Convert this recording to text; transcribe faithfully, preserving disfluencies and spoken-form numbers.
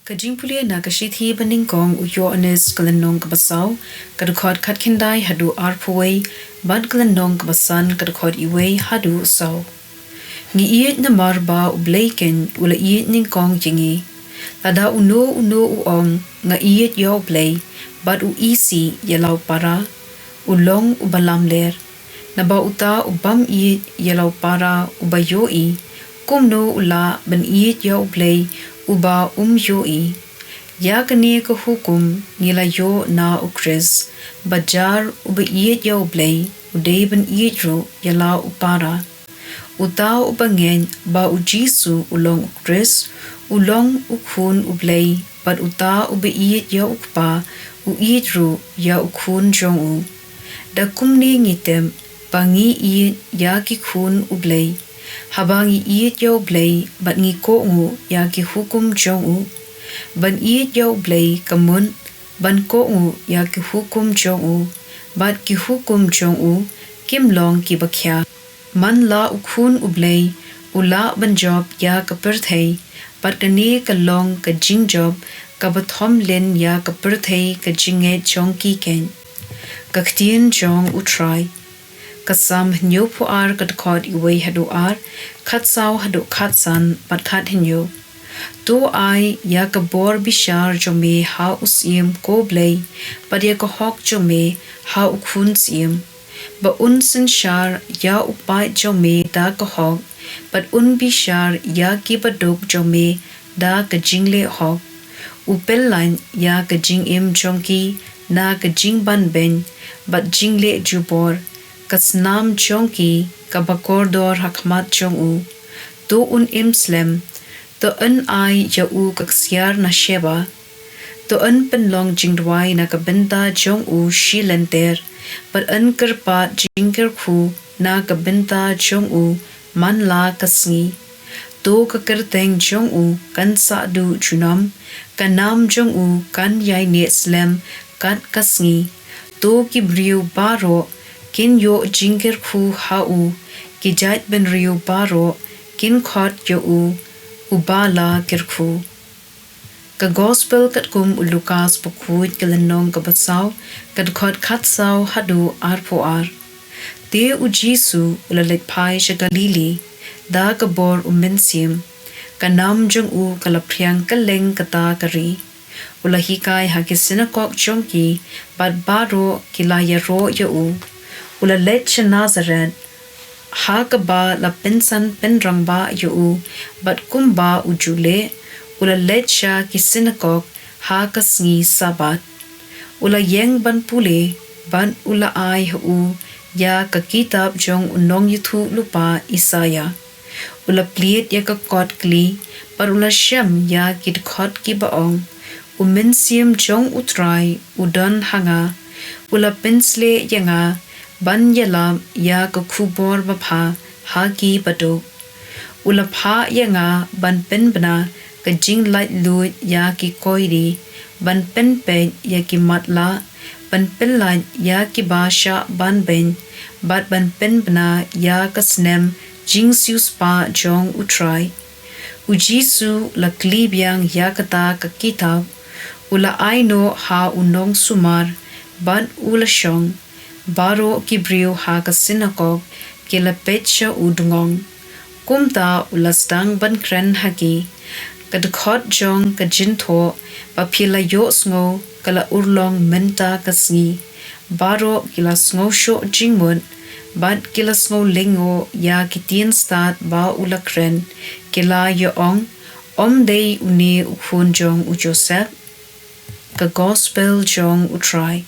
Ka jingpule na ka shithi ba nyngkong u Ïoannis ka lynnong kaba saw, ka dkhot khatkhyndai haduh arphew wei, bad ka lynnong kaba san ka dkhot wei haduh saw. Ngi ïeit namar ba U Blei keiñ u la ïeit nyngkong ïa ngi. Lada uno uno u ong, nga ïeit ïa U Blei, bad u isih ïa la u para, u long uba lamler. Naba uta u bym ïeit ïa la u para uba ïohi, kumno u lah ban ïeit ïa U Blei uba um ïohi? Ïa kane ka hukum ngi la ïoh na U Khrist, ba jar uba ïeit ïa U Blei u dei ban ïeit ruh ïa la u para. Uta uba ngeit ba U Jisu u long U Khrist, u long u khun U Blei, bad uta uba ïeit ïa u Kpa, u ïeit ruh ïa u khun jong u. Da kumne ngi tip ba ngi ïeit ïa ki khun U Blei, haba ngi ïeit ïa U Blei bad ngi kohnguh ïa ki hukum jong u. Ban ïeit ïa U Blei ka mut ban kohnguh ïa ki hukum jong u, bad ki hukum jong u kim long kiba khia. Man la u khun U Blei u lah ban jop ïa ka pyrthei, bad kane ka long ka jingjop kaba thom lin ïa ka pyrthei ka jingngeit jong ki keiñ. Ka ktien jong U Trai. Ka Salm hynñiewphew ar ka dkhot wei haduh ar, khatsaw haduh khatsan, bad khathynñiew. To ai ïa ka bor bishar jong me ha u Syiem ko Blei, bad ïa ka hok jong me ha u Khun Syiem. Ba un synshar ïa u paid jong me da ka hok, bad un bishar ïa ki baduk jong me da ka jingleh hok. U pyllait ïa ka jingim jong ki na ka jingbynbeiñ bad jingleh jubor, ka snam jong ki kaba kordor ha khmat jong u. To un im slem, to un ai ïa u ka ksiar na Sheba. To un pynlong jingduwai na ka bynta jong u shi lynter, bad un kyrpad jingkyrkhu na ka bynta jong u man la ka sngi. To ka kyrteng jong u kan sah duh junom, ka nam jong u kan ïaineh slem kat ka sngi. To ki briew baroh kin ïoh jingkyrkhu ha u, ki jait bynriew baroh kin khot ïa u, uba la kyrkhu. Ka Gospel katkum u Lukas bakhuid ka lynnong kaba saw, ka dkhot khatsaw haduh arphew ar. Te U Jisu u la leit phai sha Galili da ka bor U Mynsiem. Ka nam jong u ka la phriang kylleng kata ka ri. U la hikai ha ki synagog jong ki, bad baroh ki la ïaroh ïa u. U la leit sha Nasaret, ha kaba la pynsan pynrangbah ïa u, bad kumba u ju leh, u la leit sha ki synagog ha ka sngi Sabbath. U la ïeng ban pule, bad u la ai ha u ïa ka kitab jong u nongïathuhlypa Isaïah. U la plied ïa ka kot kli, bad u la shem ïa ki dkhot kiba ong, U Mynsiem jong U Trai u don ha nga. U la pynsleh ïa nga ban ïalap ïa ka khubor babha ha ki baduk. U la phah ïa nga ban pynbna ka jinglaitluid ïa ki koidi, ban pynpeit ïa ki matlah, ban pyllait ïa kiba shah banbeiñ, bad ban pynbna ïa ka snem jingsiewspah jong U Trai. U Jisu u la kli biang ïa kata ka kitab, u la ai noh ha u nongsumar, bad u la shong. Baroh ki briew ha ka synagog ki la peit sha u dngong. Kumta u la sdang ban kren ha ki. Ka dkhot jong ka jingthoh ba phi la ïohsngew ka la urlong mynta ka sngi. Baroh ki la sngewshoh jingmut, bad ki la sngew lyngngoh ïa ki ktien stad ba u la kren. Ki la ïa ong, Ym dei une u khun jong u Joseph? Ka Gospel jong U Trai.